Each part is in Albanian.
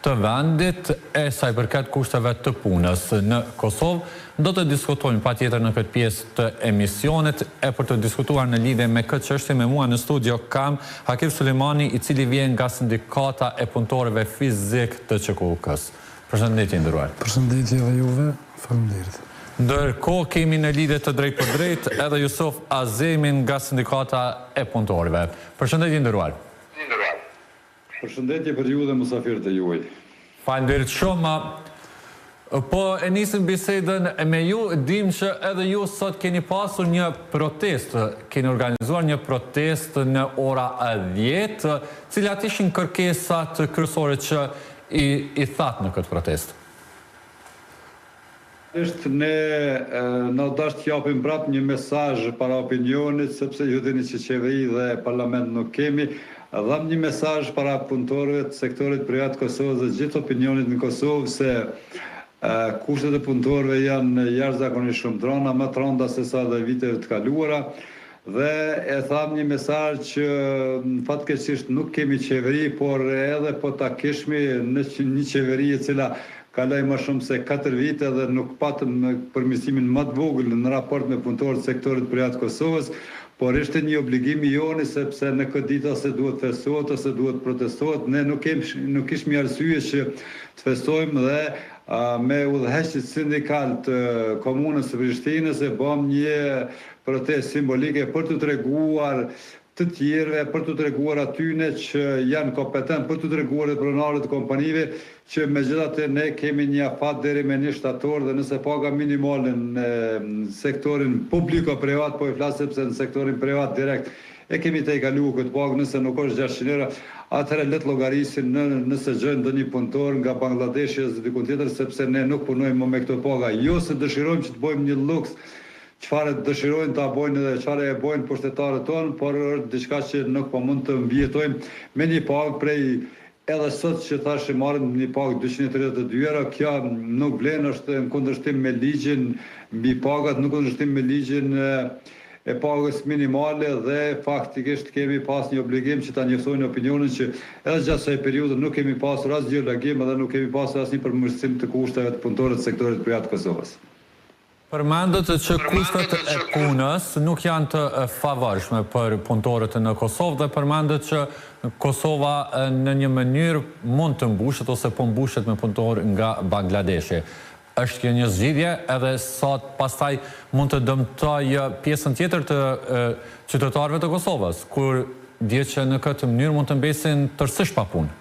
të vendit e sa i përket kushteve të punës në Kosovë, do të diskutojmë patjetër në këtë pjesë të emisionit e për të diskutuar në lidhje me këtë çështje me mua në studio kam Hakif Sulejmani i cili vjen nga Sindikata e Punëtorëve Fizik të QKUK-së. Përshëndetje i nderuar. Përshëndetje edhe juve, faleminderit. Ndërkohë kemi në lidhje të drejtpërdrejtë edhe Jusuf Azemin nga Sindikata e Punëtorëve. Përshëndetje i nderuar. Përshëndetje për ju dhe musafirët e juaj. Faleminderit shumë. Po e nisim bisedën me ju, dimë që edhe ju sot keni pasur një protestë, keni organizuar një protestë në ora 10, cilat ishin kërkesat kryesore që i i thatë në këtë protestë? Realisht ne na u dasht të japim prapë një mesazh para opinionit, sepse ju dini që qeveri dhe parlament nuk kemi. Dhamë një mesazh para punëtorëve të sektorit privat të Kosovës dhe gjithë opinionit në Kosovë se kushtet e punëtorëve janë jashtëzakonisht shumë të rënda, më të rënda sesa dhe viteve të kaluara. Dhe e thamë një mesazh që fatkeqësisht nuk kemi qeveri, por edhe po ta kishmi në një qeveri e cila kaloi më shumë se katër vite dhe nuk patëm përmirësimin më të vogël në raport me punëtorët e sektorit privat të Kosovës, por ishte një obligim i joni sepse në këtë ditë ose duhet festohet ose duhet protestohet, ne nuk kemi nuk kishmi arsye që të festojmë dhe me udhëheqësit sindikal të komunës së Prishtinës e bëmë një Protestë simbolike për t'u treguar të tjerëve, për t'u treguar atyne që janë kompetent, për t'u treguar edhe pronarëve të kompanive që megjithatë ne kemi një afat deri me një shtator dhe nëse paga minimale në sektorin publiko-privat, po e flas sepse në sektorin privat direkt e kemi tejkaluar këtë pagë, nëse nuk është 600 euro, atëherë le të llogarisin në nëse gjejnë ndonjë punëtor nga Bangladeshi ose diku tjetër, sepse ne nuk punojmë më me këto paga. Jo se dëshirojmë që të bëjmë një luks Çfarë dëshirojnë ta bojnë dhe çfarë e bojnë pushtetarët tonë, por është diçka që nuk po mund të mbijetojmë me një pagë prej edhe sot që thashë marrim një pagë 232 euro, kjo nuk vlen, është në kundërshtim me ligjin mbi pagat, në kundërshtim me ligjin e pagës minimale dhe faktikisht kemi pas një obligim që ta njoftojmë opinionin që edhe gjatë kësaj periudhe nuk kemi pasur asgjë reagim dhe nuk kemi pasur asnjë përmirësim të kushteve të punëtorëve të sektorit privat të Kosovës. Përmendët që kushtet e punës nuk janë të favorshme për punëtorët në Kosovë dhe përmendët që Kosova në një mënyrë mund të mbushet ose po mbushet me punëtorë nga Bangladeshi. Është kjo një zgjidhje edhe sa pastaj mund të dëmtojë pjesën tjetër të qytetarëve të Kosovës, kur dihet që në këtë mënyrë mund të mbesin tërësisht pa punë?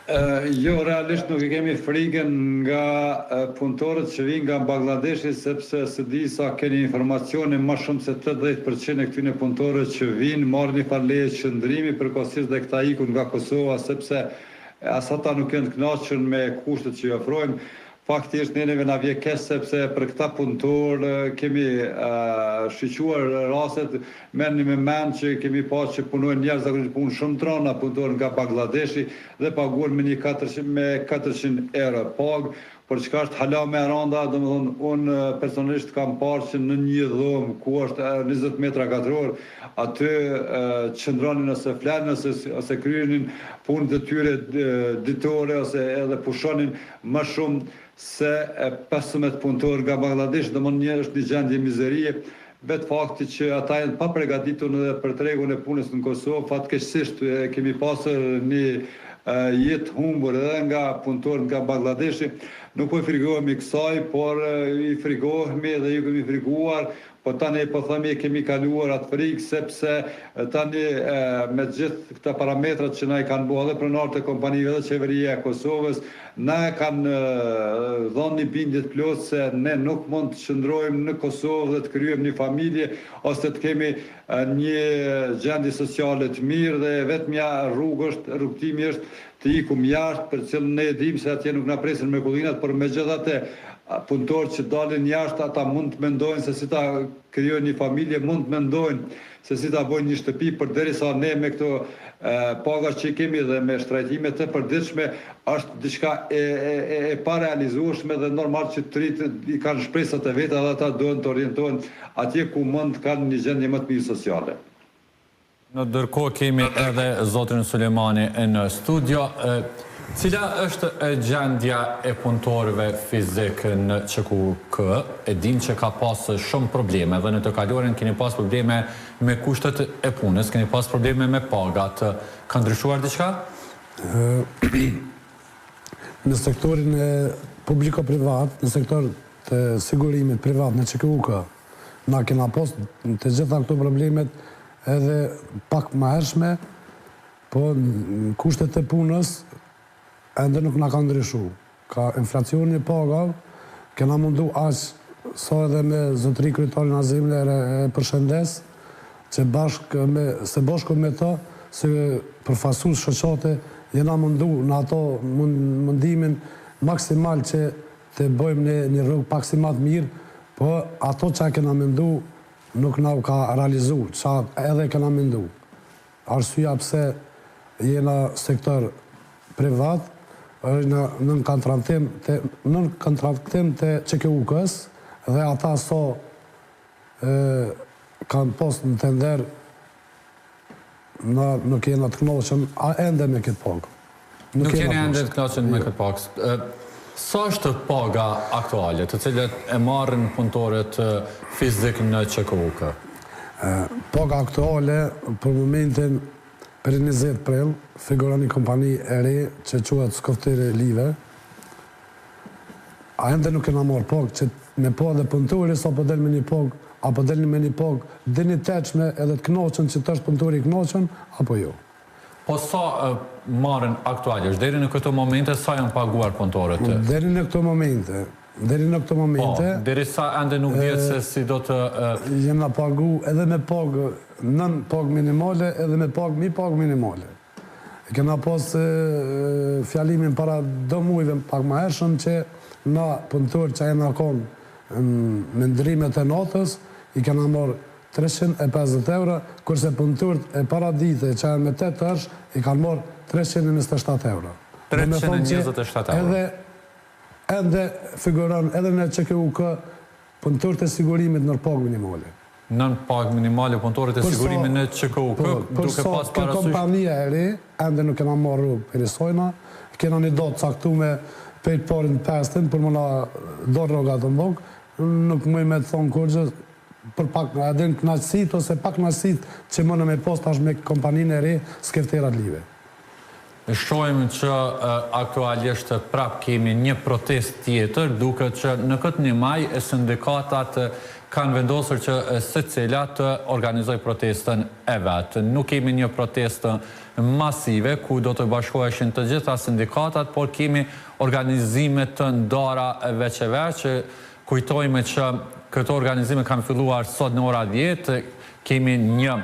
Jo, realisht nuk e kemi frikën nga punëtorët që vijnë nga Bangladeshi sepse s'e di sa keni informacione më shumë se 80% e këtyre punëtorëve që vijnë marrin një farë leje qëndrimi përkohësisht dhe këta ikun nga Kosova sepse as ata nuk janë të kënaqur me kushtet që i ofrojmë. Faktikisht ne neve na vjen keq sepse për këta punëtorë kemi shiquar rastet, merrni me mend që kemi pa që punojnë jashtëzakonisht punë shumë të rënda punëtorë nga Bangladeshi dhe paguhen me një 400 me 400 euro pagë, por çka është hala më e rënda, domethënë unë personalisht kam parë që në një dhomë ku është 20 metra katror, aty qëndronin ose flenin ose ose kryenin punët e tyre ditore ose edhe pushonin më shumë se 15 punëtorë nga Bangladeshi, domethënë një është një gjendje mizerie, vetë fakti që ata janë pa pregatitur edhe për tregun e punës në Kosovë, fatkeqësisht kemi pasur një jetë humbur edhe nga punëtorët nga Bangladeshi, nuk po i frigohemi kësaj, por i frigohemi dhe ju kemi friguar Po tani po themi e kemi kaluar atë frikë sepse tani me gjithë këta parametrat që na i kanë bo edhe pronarët e kompanive edhe qeveria e Kosovës na e kanë dhënë një bindje të plotë se ne nuk mund të qëndrojmë në Kosovë dhe të krijojmë një familje ose të kemi një gjendje sociale të mirë dhe e vetmja rrugë është rrugëtimi është të ikum jashtë për cilën ne e dimë se atje nuk na presin mrekullinat por megjithatë punëtorët që dalin jashtë ata mund të mendojnë se si ta krijojnë një familje, mund të mendojnë se si ta bëjnë një shtëpi, përderisa ne me këto paga që kemi dhe me shtrajtime të përditshme është diçka e, e, e parealizueshme dhe normal që të rinjtë i kanë shpresat e veta dhe ata duhen të orientohen atje ku mund të kanë një gjendje më të mirë sociale. Në ndërkohë kemi edhe zotrin Sulejmani në studio. Cila është gjendja e punëtorëve fizik në QKUK? E dimë që ka pas shumë probleme dhe në të kaluarën keni pas probleme me kushtet e punës, keni pas probleme me pagat. Ka ndryshuar diçka? Në sektorin e publiko-privat, në sektor të sigurimit privat në QKUK, na kena pas të gjitha këto problemet edhe pak më hershme, Po kushtet e punës ende nuk na kanë ndryshu. Ka inflacioni i pagave, kena mundu aq sa edhe me zotëri kryetarin Azem e përshëndes, që bashkë me së bashku me të si përfaqësues shoqate jena mundu në ato mundimin maksimal që të bëjmë një një rrogë pak si ma të mirë, po ato ça kena mendu nuk na u ka realizu, ça edhe kena mendu. Arsyeja pse jena sektor privat është në nën kontraktim të nën kontraktim të QKUK-së dhe ata sa kanë pas në tender na nuk jena të kënaqun ende me këtë pagë. Nuk jeni ende të kënaqur me këtë pagë. Sa është paga aktuale, të cilët e marrin punëtorët fizik në QKUK? Paga aktuale për momentin prej 20 prill figuron një kompani e re që quhet Skoftere Live. A ende nuk kena marrë pagë që me pa edhe punëtori sa po del me një pagë, a po del me një pagë dinjitetshme edhe të kënaqun që tash punëtori i kënaqun apo jo. Po sa marrin aktualisht? Deri në këto momente sa janë paguar punëtorët? Deri në këto momente, deri në këto momente. Po, derisa ende nuk dihet se si do të. Jena pagu edhe me pagë nën pagë minimale edhe me pagë mi pagë minimale. E kena pas fjalimin para do mujve pak ma hershëm që na punëtorë që jena kon me ndrimet e natës i kena marrë 350 euro, kurse punëtorët e paradite që janë me 8 orësh i kanë marrë 327 euro. 327 euro. Edhe ende figuron edhe në QKUK punëtorët e sigurimit në pagë minimale. Nën pagë minimale punëtorët e sigurimit në QKUK, po, duke pas parasysh... Kjo kompania e re, ende nuk kena marrë rrogë prej sajna, kena një datë caktume prej të parin të pestin, për më na dorë rrogat në bankë, nuk muj me të thonë kurgjë, për pak edhe në kënaqësitë ose pakënaqësitë që mundem me pas tash me kompaninë e re Skefterat Live. Shohim që aktualisht prapë kemi një protestë tjetër, duket që në këtë një maj sindikatat kanë vendosur që secila të organizojë protestën e vet. Nuk kemi një protestë masive ku do të bashkoheshin të gjitha sindikatat, por kemi organizime të ndara veç e veç, Kujtojmë që këto organizime kanë filluar sot në ora 10, kemi një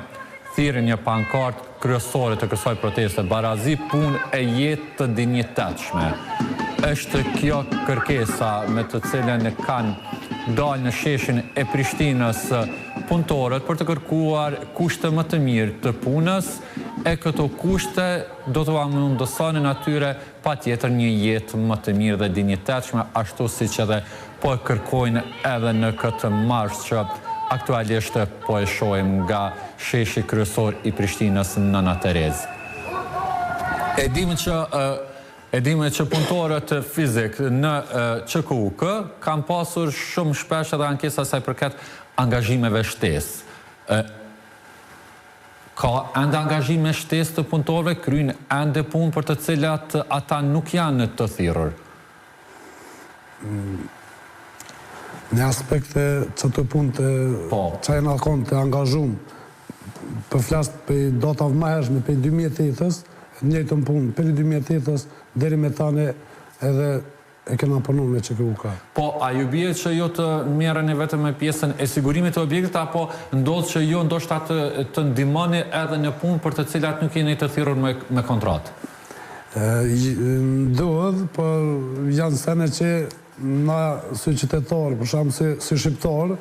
thirrje, një pankartë kryesore të kësaj proteste, barazi, punë e jetë të dinjitetshme. Është kjo kërkesa me të cilën kanë dalë në sheshin e Prishtinës punëtorët për të kërkuar kushte më të mirë të punës, e këto kushte do t'ua mundësonin atyre patjetër një jetë më të mirë dhe dinjitetshme, ashtu siç edhe po e kërkojnë edhe në këtë marsh që aktualisht po e shohim nga sheshi kryesor i Prishtinës Nëna Terezë. E dimë që e dimë që punëtorët fizik në QKUK kanë pasur shumë shpesh edhe ankesa sa i përket angazhimeve shtesë. Ka ende angazhime shtesë të punëtorëve, kryjnë ende punë për të cilat ata nuk janë të thirrur. Në aspekt të qato punë të po. që jena konë të angazhum, po flas prej datave më hershme, prej 2008-ës, të njëjtën punë, prej 2008-ës deri me tani edhe E kena punu me QKUK. Po, a ju bie që ju të merreni vetëm me pjesën e sigurimit të objektit apo ndodh që ju ndoshta të të ndihmoni edhe në punë për të cilat nuk jeni të thirrur me me kontratë? Ndodh, po janë sene që na si qytetarë, për shembull si si shqiptarë,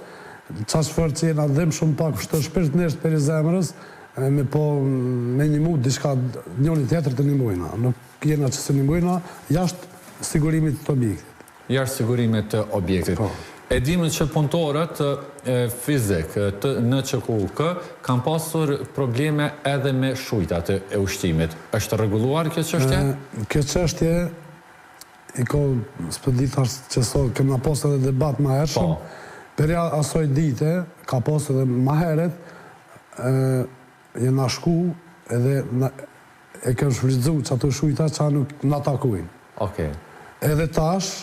qaq fort që jena dhimbshëm pak kështu shpirtnisht prej zemrës, me po me nimu diçka njëri tjetrit të nimojna. Nuk Jena që s'e nimojna jashtë sigurimit të objektit. Jashtë sigurimit të objektit. Po. E dimë që punëtorët fizik të në QKUK kanë pasur probleme edhe me shujtat e ushqimit. Është rregulluar kjo çështje? Kjo çështje i ka, s'po di tash që sa kena pas edhe debat ma hershëm, prej asaj dite ka pas edhe ma heret jena shku edhe e kem shfrytëzu qato shujta qa nuk na takojnë. Okej. Edhe tash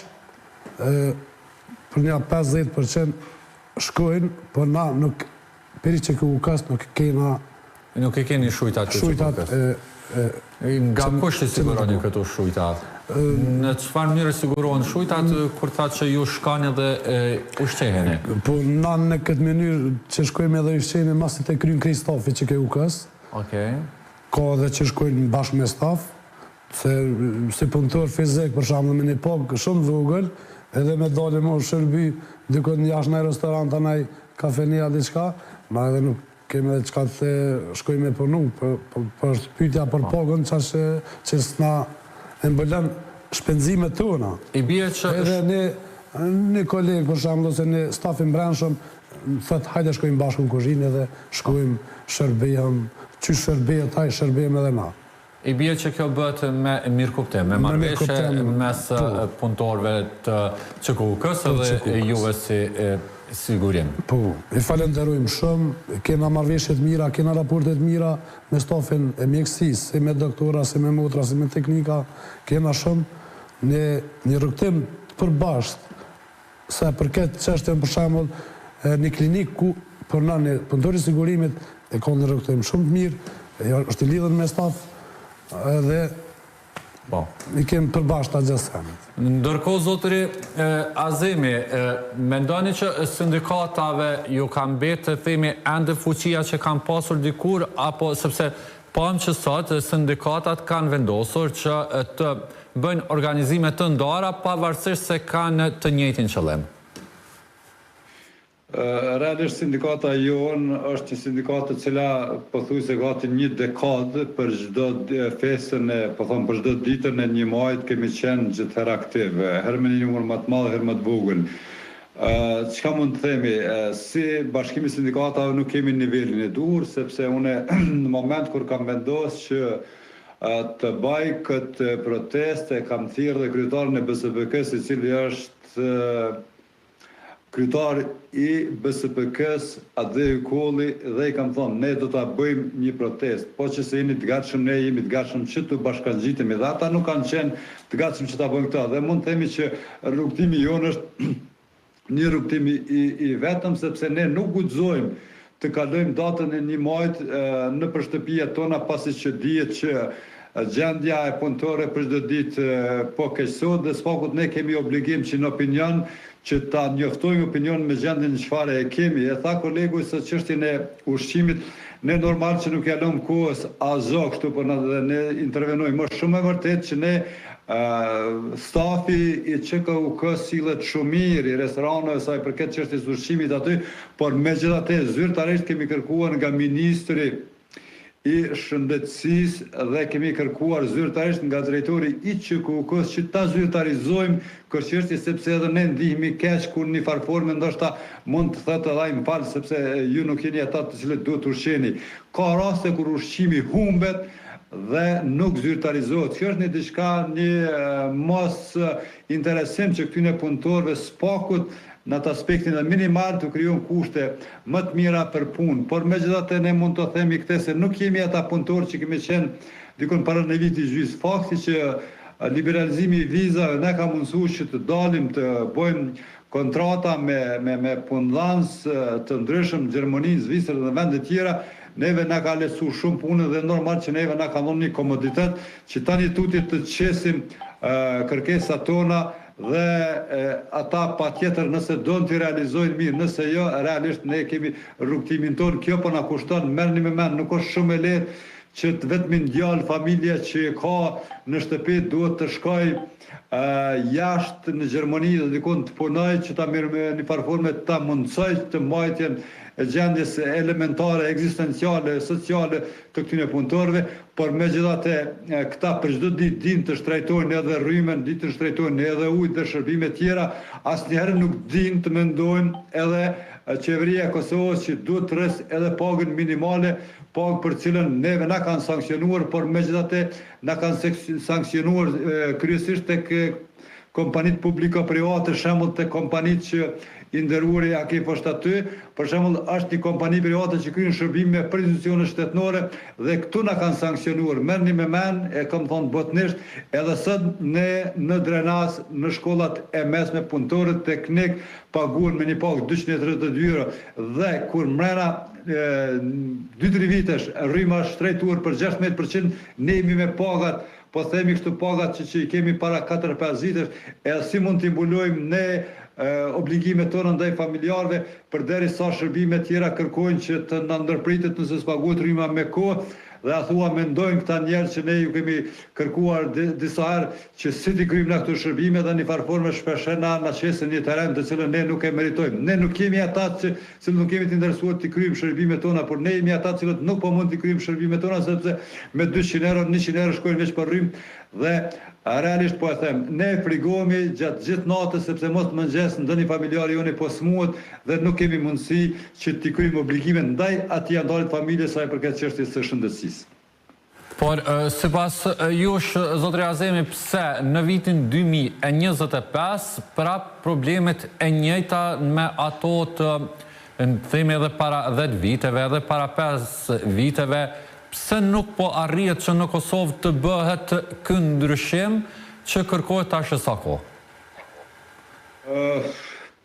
për nja 50% shkojnë, por na nuk prej QKUK-s nuk kena Nuk e keni shujtat e QKUK-s. Nga kush i siguroni këto shujta? Në çfarë mënyre sigurohen shujtat kur thatë që ju shkoni dhe ushqeheni? Po na në këtë mënyrë që shkojmë edhe ushqehemi masi të kryn krejt stafi QKUK-s. Okej. Ka edhe që shkojnë bashkë me staf, se si punëtor fizik për shembull me një pagë shumë të vogël, edhe me dalë me u shërby dikund jashtë naj restorant a naj kafene a diçka, na edhe nuk kemi edhe çka të shkojmë me punu, po po është pyetja për pagën qaq që s'na e mbulon shpenzimet tona. I bie që Edhe ne një koleg për shembull ose një staf i mbrendshëm thotë hajde shkojmë bashkë në kuzhinë edhe shkojmë shërbehem, qysh shërbehet ai shërbehem edhe na. I bie që kjo bëhet me mirëkuptim, me marrëveshje mes punëtorëve të QKUK-së dhe juve si sigurim. Po, i falënderojmë shumë, kena marrëveshje të mira, kena raporte të mira me stafin e mjekësisë, si me doktora, si me motra, si me teknika, kena shumë një një rrugëtim të përbashkët Sa i përket çështjen për shembull një klinikë ku punon një punëtor i sigurimit e ka një rrugëtim shumë të mirë, është i lidhur me staf edhe Po. I kemi përbashkëta gjithë senet. Ndërkohë zotëri Azemi, mendoni që sindikatave ju ka mbetë të themi ende fuqia që kanë pasur dikur apo sepse pamë që sot sindikatat kanë vendosur që të bëjnë organizime të ndara pavarësisht se kanë të njëjtin qëllim. Realisht sindikata jonë është një sindikatë e cila pothuajse gati një dekadë për çdo festën e, po them për çdo ditën e një majit kemi qenë gjithherë aktiv, herë me një numër më të madh, herë më të vogël. Çka mund të themi, si Bashkimi i Sindikatave nuk kemi nivelin e duhur, sepse unë në moment kur kam vendos që të baj këtë protestë e kam thirrë dhe kryetarin e BSPK-së i cili është kryetar i BSPK-së Atdhe Hykolli dhe i kam thonë ne do ta bëjmë një protestë po që se jeni të gatshëm ne jemi të gatshëm që t'u bashkangjitemi dhe ata nuk kanë qenë të gatshëm që ta bëjnë këtë dhe mund të themi që rrugëtimi jonë është një rrugëtim i i vetëm sepse ne nuk guxojmë të kalojmë datën e një majit nëpër shtëpia tona pasi që dihet që gjendja e punëtorëve për çdo ditë po keqësohet dhe së pakut ne kemi obligim që në opinion që ta njoftojmë opinionin me gjendjen çfarë e kemi. E tha kolegu se çështjen e ushqimit ne normal që nuk ja lëmë kohës asgjë kështu po na dhe ne intervenojmë. Është shumë e vërtetë që ne stafi i QKUK sillet shumë mirë i restoraneve sa i përket çështjes së ushqimit aty, por megjithatë zyrtarisht kemi kërkuar nga ministri i Shëndetësisë dhe kemi kërkuar zyrtarisht nga drejtori i QKUK-së që ta zyrtarizojmë këtë çështje sepse edhe ne ndihemi keq kur në një farë forme ndoshta mund të thotë edhe ai më fal sepse ju nuk jeni ata të cilët duhet të ushqeni. Ka raste kur ushqimi humbet dhe nuk zyrtarizohet. Kjo është një diçka një mos interesim që këtyne punëtorëve së pakut në atë aspektin edhe minimal t'u krijohen kushte më të mira për punë, por megjithatë ne mund të themi këtë se nuk jemi ata punëtorë që kemi qenë dikun para një viti e gjysë. Fakti që liberalizimi i vizave na ka mundësuar që të dalim të bëjmë kontrata me me me punëdhënës të ndryshëm në Gjermani, në Zvicër dhe në vende tjera, neve na ka lehtësuar shumë punën dhe normal që neve na ka dhënë një komoditet që tani tutje të qesim kërkesat tona Dhe ata patjetër nëse don t'i realizojnë mirë, nëse jo, realisht ne kemi rrugëtimin tonë, kjo po na kushton, merrni me mend, nuk është shumë e lehtë që. që të vetmin djalë familja që e ka në shtëpi duhet të shkojë jashtë në Gjermani dhe dikund të punojë që ta mirë në një farë forme ta mundësojë të mbajtjen e gjendjes elementare ekzistenciale sociale të këtyre punëtorëve, por megjithatë këta për çdo ditë dinë të shtrejtojnë edhe rrymën, dinë të shtrejtojnë edhe ujë dhe shërbime tjera, asnjëherë nuk dinë të mendojnë edhe qeveria e Kosovës që duhet të rrisë edhe pagën minimale, pagë për të cilën neve na kanë sanksionuar, por megjithatë na kanë sanksionuar kryesisht tek kompanitë publiko-private, shembull tek kompanitë që i nderuari Akif është aty, për shembull është një kompani private që kryen shërbime për institucione shtetënore dhe këtu na kanë sanksionuar, merrni me mend, e kam thënë botënisht, edhe sot ne në Drenas në shkollat e mesme punëtorët teknik paguhen me një pagë 232 euro dhe kur mrena dy-tri vitesh rryma është shtrejtuar për 16%, ne jemi me pagat Po themi kështu pagat që që i kemi para 4-5 vitesh, edhe si mund t'i mbulojmë ne obligimet tona ndaj familjarëve, përderisa shërbimet tjera kërkojnë që të na ndërpritet nëse s'paguhet rryma me kohë, dhe a thua mendojnë këta njerëz që ne ju kemi kërkuar disa herë që si t'i kryejmë na këto shërbime dhe në një farë forme shpeshherë na na qesin një terren të cilën ne nuk e meritojmë. Ne nuk jemi ata që cilët nuk jemi të interesuar t'i kryejmë shërbimet tona, por ne jemi ata të cilët nuk po mund t'i kryejmë shërbimet tona sepse me 200 euro, 100 euro shkojnë veç për rrymë dhe realisht po e them, ne frigohemi gjatë gjithë natës sepse mos në mëngjes ndonjë familjar joni po smuhet dhe nuk kemi mundësi që t'i kryejmë obligimet ndaj atij anëtarit të familjes sa i përket çështjes së shëndetësisë. Por, sipas jush, zotëri Azemi, pse në vitin 2025 prap problemet e njëjta me ato të, themi edhe para 10 viteve, edhe para 5 viteve, pse nuk po arrihet që në Kosovë të bëhet ky ndryshim që kërkohet tash e sa kohë?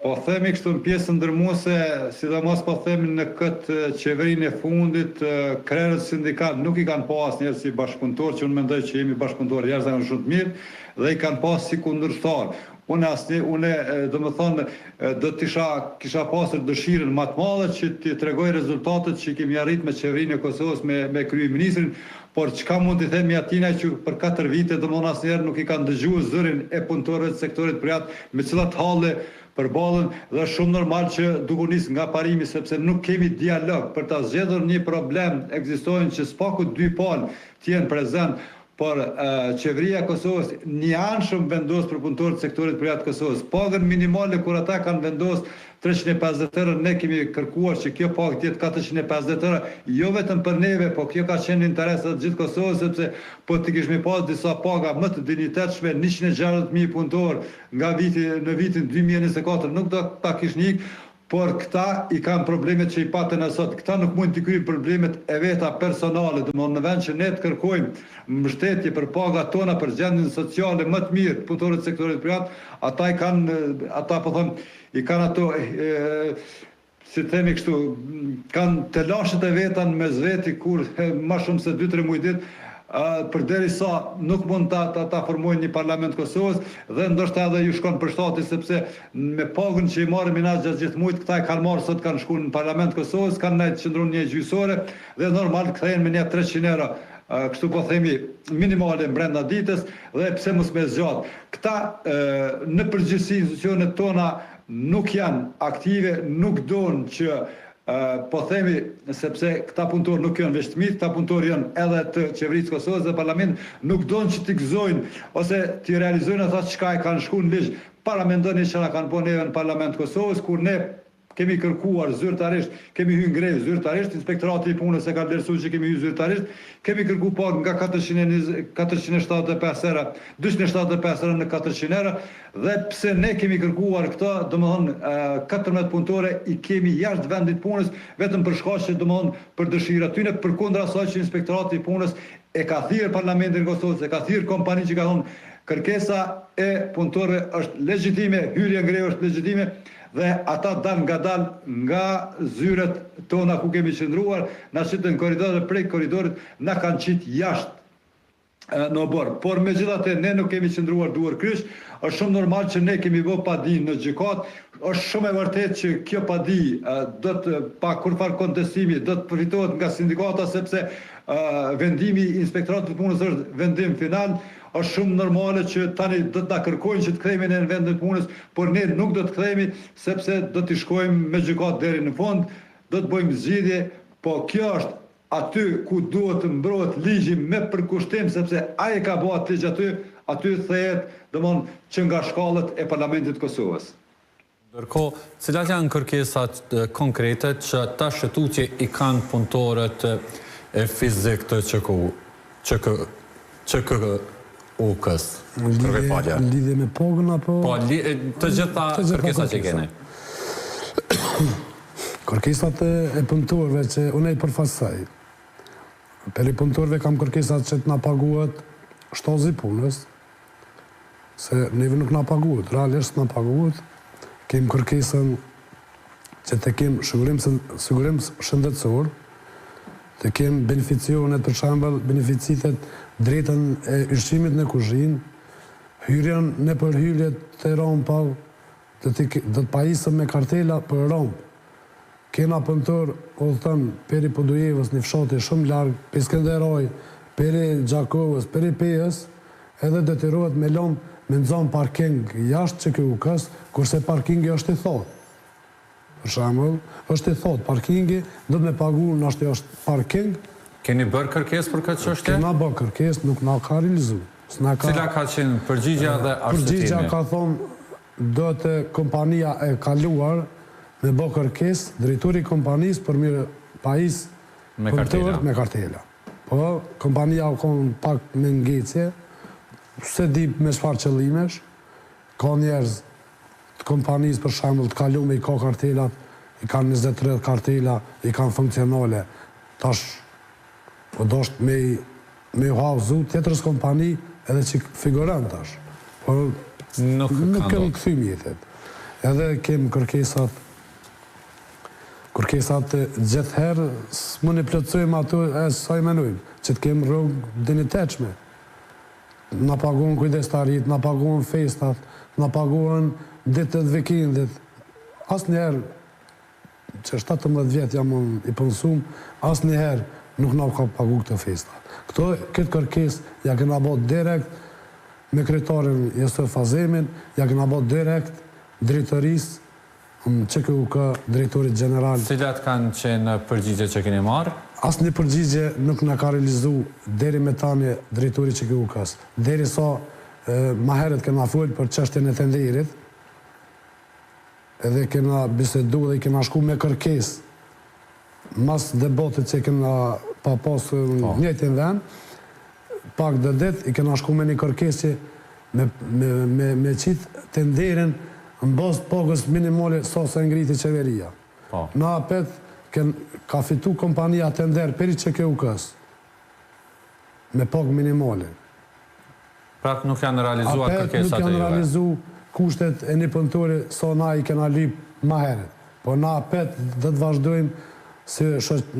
Po themi kështu në pjesën dërmuese, sidomos po themi në këtë qeverinë e fundit, krerët sindikal nuk i kanë pa asnjëherë si bashkëpunëtorë, që unë mendoj që jemi bashkëpunëtorë jashtëzakonisht shumë të mirë dhe i kanë pa si kundërshtarë. Unë asnjë, unë domethënë do të isha kisha pasur dëshirën më të madhe që t'i tregoj rezultatet që i kemi arrit me qeverinë e Kosovës me me kryeministrin, Por çka mund t'i themi atina që për katër vite domethënë asnjëherë nuk i kanë dëgjuar zërin e punëtorëve të sektorit privat me cilat halle përballen dhe është shumë normal që duke u nisë nga parimi sepse nuk kemi dialog për ta zgjedhur një problem ekzistojnë që së paku dy palë të jenë prezent por qeveria e Kosovës njëanshëm vendos për punëtorët e sektorit privat të Kosovës pagën minimale kur ata kanë vendos 350 euro, ne kemi kërkuar që kjo pagë të jetë 450 euro, jo vetëm për neve, po kjo ka qenë në interes edhe të gjithë Kosovës, sepse po të kishmi pas disa paga më të dinjitetshme, 160.000 punëtorë nga viti në vitin 2024 nuk do ta kishin ik, por këta i kanë problemet që i patën e sot. Këta nuk mund t'i kryejnë problemet e veta personale, domethënë në vend që ne të kërkojmë mbështetje për pagat tona për gjendjen sociale më të mirë të punëtorëve të sektorit privat, ata i kanë ata po them i kanë ato si të themi kështu, kanë telashet e veta në mes veti kur ma shumë se 2-3 muaj ditë, përderisa nuk mund ta, ta, ta formojnë një parlament të Kosovës dhe ndoshta edhe ju shkon për shtati sepse me pagën që i marrim na gjatë gjithë muajit, këta e kanë marrë sot kanë shkuar në parlament të Kosovës, kanë nejt qëndruar një gjysore dhe normal kthehen me një 300 euro kështu po themi minimale brenda ditës dhe pse mos me zgjat. Këta në përgjithësi institucionet tona nuk janë aktive, nuk donë që po themi sepse këta punëtorë nuk janë veç të mirë, këta punëtorë janë edhe të qeverisë së Kosovës dhe parlamentit, nuk donë që t'i gëzojnë ose t'i realizojnë ata çka e kanë shkruar në ligj. Paramendoni çka na kanë bërë neve në Parlament të Kosovës kur ne kemi kërkuar zyrtarisht, kemi hyrë në grevë zyrtarisht, Inspektorati i Punës e ka vlerësuar që kemi hyrë zyrtarisht, kemi kërkuar pagë nga 420 475 euro, 275 euro në 400 euro dhe pse ne kemi kërkuar këtë, domethënë 14 punëtore i kemi jashtë vendit punës vetëm për shkaqe domethënë për dëshira tyre, përkundër asaj që Inspektorati i Punës e ka thirrë Parlamentin e Kosovës, e ka thirrë kompaninë që ka thonë kërkesa e punëtorëve është legjitime, hyrja në grevë është legjitime dhe ata dal nga dal nga zyret tona ku kemi qëndruar, na qitën në korridor dhe prej korridorit na kanë qitë jashtë. në oborr. Por megjithatë ne nuk kemi qëndruar duar kryq, është shumë normal që ne kemi bë padi në gjykatë, është shumë e vërtetë që kjo padi do të pa kurrfarë kontestimi do të përfitohet nga sindikata sepse vendimi i Inspektoratit të Punës është vendim final, është shumë normale që tani do të na kërkojnë që të kthehemi ne në vendin e punës, por ne nuk do të kthehemi sepse do t'i shkojmë me gjykatë deri në fund, do të bëjmë zgjidhje, po kjo është Aty ku duhet të mbrohet ligji me përkushtim sepse ai e ka bo atë ligj aty, aty thehet domthon që nga shkallët e Parlamentit të Kosovës. Ndërkohë, cilat janë kërkesat konkrete që tash e tutje i kanë punëtorët fizik të QKU, QK, QKUK-së? Kërkoj falje. Në lidhje me pagën apo? Po, të gjitha kërkesat që keni. Kërkesat e punëtorëve që unë i përfaqësoj, prej punëtorëve kam kërkesat që të na paguhet shtazi i punës, se neve nuk na paguhet, realisht s'na paguhet, kem kërkesën që të kem sigurim, sigurim shëndetësor, të kem beneficionet, për shembull, beneficitet, drejtën e ushqimit në kuzhinë, hyrjen nëpër hyrje të rampave, Do të do të pajisëm me kartela për rampë. Kena punëtor udhëton peri Podujevës një fshati shumë larg, prej Skenderaj, peri Gjakovës, peri Pejës, edhe detyrohet me lon me nxon parking jashtë QKUK-së, kurse parkingi është i thatë. Për shembull, është i thatë parkingi, do të me pagu nashti është parking. Keni bërë kërkesë për këtë çështje? Kena bërë kërkesë, nuk na ka realizu. S'na ka. Cila ka qenë përgjigja dhe arsyetimi? Përgjigja ka thonë Duhet kompania e kaluar me bo kërkesë drejtori i kompanisë për me pajis punëtorët me kartela. Po kompania u kon pak me ngecje, s'e di me çfarë qëllimesh, ka njerëz të kompanisë për shembull të kalume i ka kartelat, i kanë 20 30 kartela, i kanë funksionale. Tash Po dosht me i me ju huazu tjetrës kompani edhe që figuron tash. Por nuk nuk kemi kthy mjetet. Edhe kem kërkesat kërkesat gjithëherë s'mund i plotësojmë ato e sa i menojmë, që të kem rrogë dinjitetshme. Na paguhen kujdestaritë, na paguhen festat, na paguhen ditët e vikendit. Asnjëherë Që 17 vjet jam unë i punësum, asnjëherë nuk na ka pagu këto festa. Këto, këtë kërkesë ja kena bo direkt me kryetarin Jusuf Azemin, ja kena bo direkt drejtorisë në QKUK, drejtorit gjeneral. Cilat kanë qenë përgjigjet që keni marrë? Asnjë përgjigje nuk na ka realizu deri me tani drejtori i QKUK-së. Derisa ma herët kena folë për çështjen e tenderit, Edhe kena bisedu dhe i kena shku me kërkesë mas debatit që kena pa pas në po. njëjtin vend, pak do ditë i kena shku me një kërkesë që me, me, me, me qitë tenderin në bazë të pagës minimale sa se ngriti qeveria. Po. Na apet ken, ka fitu kompania tender peri QKUK-s me pagë minimale. Prapë nuk janë realizuar kërkesat e juaja. Apet nuk janë realizu kushtet e një punëtori sa na i kena lyp ma herët. Po na apet do të vazhdojmë si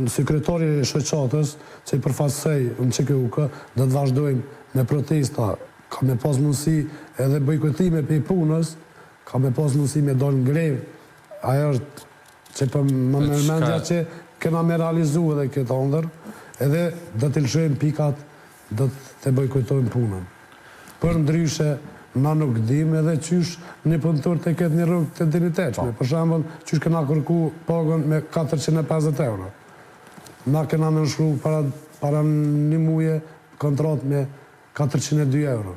si kryetar i shoqatës që i përfaqësoj në QKUK, do të vazhdojmë me protesta, ka me pas mundësi edhe bojkotime prej punës, ka me pas mundësi me dalë në grevë, ajo është që po më merr mendja që kena me realizu edhe këtë ëndërr, edhe do t'i lëshojmë pikat Do të bojkotojmë punën. Përndryshe, na nuk dimë edhe qysh një punëtor të ketë një rrogë të dinjitetshme. Për shembull, qysh kena kërku pagën me 450 euro. Na kena nënshkru para para një muje kontratë me 402 euro.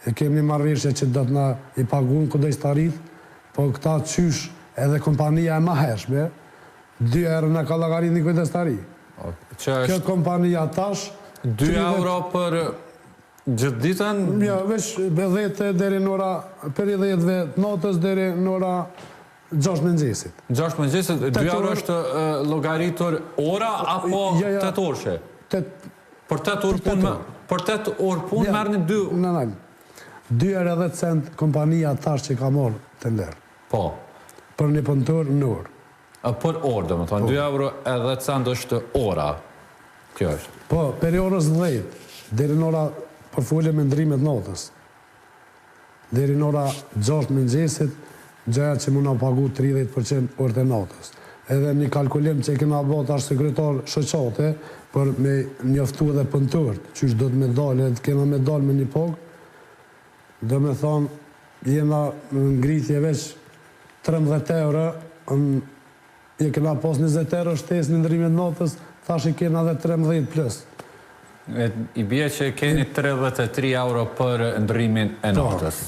E kemi një marrëveshje që do të na i paguajnë kujdestaritë, po këta qysh edhe kompania e mahershme, 2 euro na ka llogarit një kujdestari. Që Kjo kompania tash 2 euro për gjithë ditën? Jo, veç 10 deri në ora, prej 10-ve të natës deri në ora 6 mëngjesit. 6 mëngjesit, 2 euro është llogaritur ora apo jo, jo, 8 orëshe? Për 8 orë punë, për 8 orë punë merrni 2 Në nal. 2 euro 10 cent kompania tash që ka marrë tender. Po. Për një punëtor në orë. Për orë, domethënë, 2 po. euro e 10 cent është ora. Kjo është. Po, prej orës 10. Deri në ora, po folim me ndrrimet natës. Deri në ora 6 mëngjesit, gjoja që me na pagu 30% orët e natës. Edhe një kalkulim që e kena bo tash si kryetar shoqate, për me njoftu edhe punëtorët, qysh do të me dalë, edhe kena me dalë me një pagë, do me thonë, jena në ngritje veç 13 euro, e kena pas 20 euro shtesë në ndrimet natës, tash i kena edhe 13 plus. E, I bie që keni 33 euro për ndrimin e po. natës.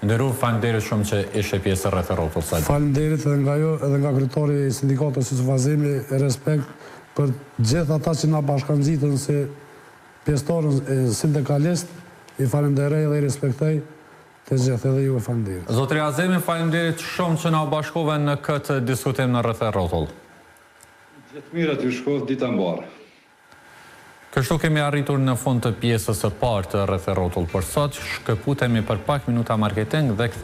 Nderuar, faleminderit shumë që ishe pjesë e Rreth e Rrotull sot. Faleminderit edhe nga ju, edhe nga kryetari i sindikatës Jusuf Azemi, respekt për gjithë ata që na bashkangjitën si pjesëtarë sindikalist, i falenderoj dhe i respektoj të gjithë, edhe ju e faleminderit. Zotri Azemi, faleminderit shumë që na u bashkove në këtë diskutim në Rreth e Rrotull. Gjithë mirat ju shkoftë dita mbarë. Kështu kemi arritur në fund të pjesës së parë të Rreth e Rrotull për sot, shkëputemi për pak minuta marketing dhe kthehemi.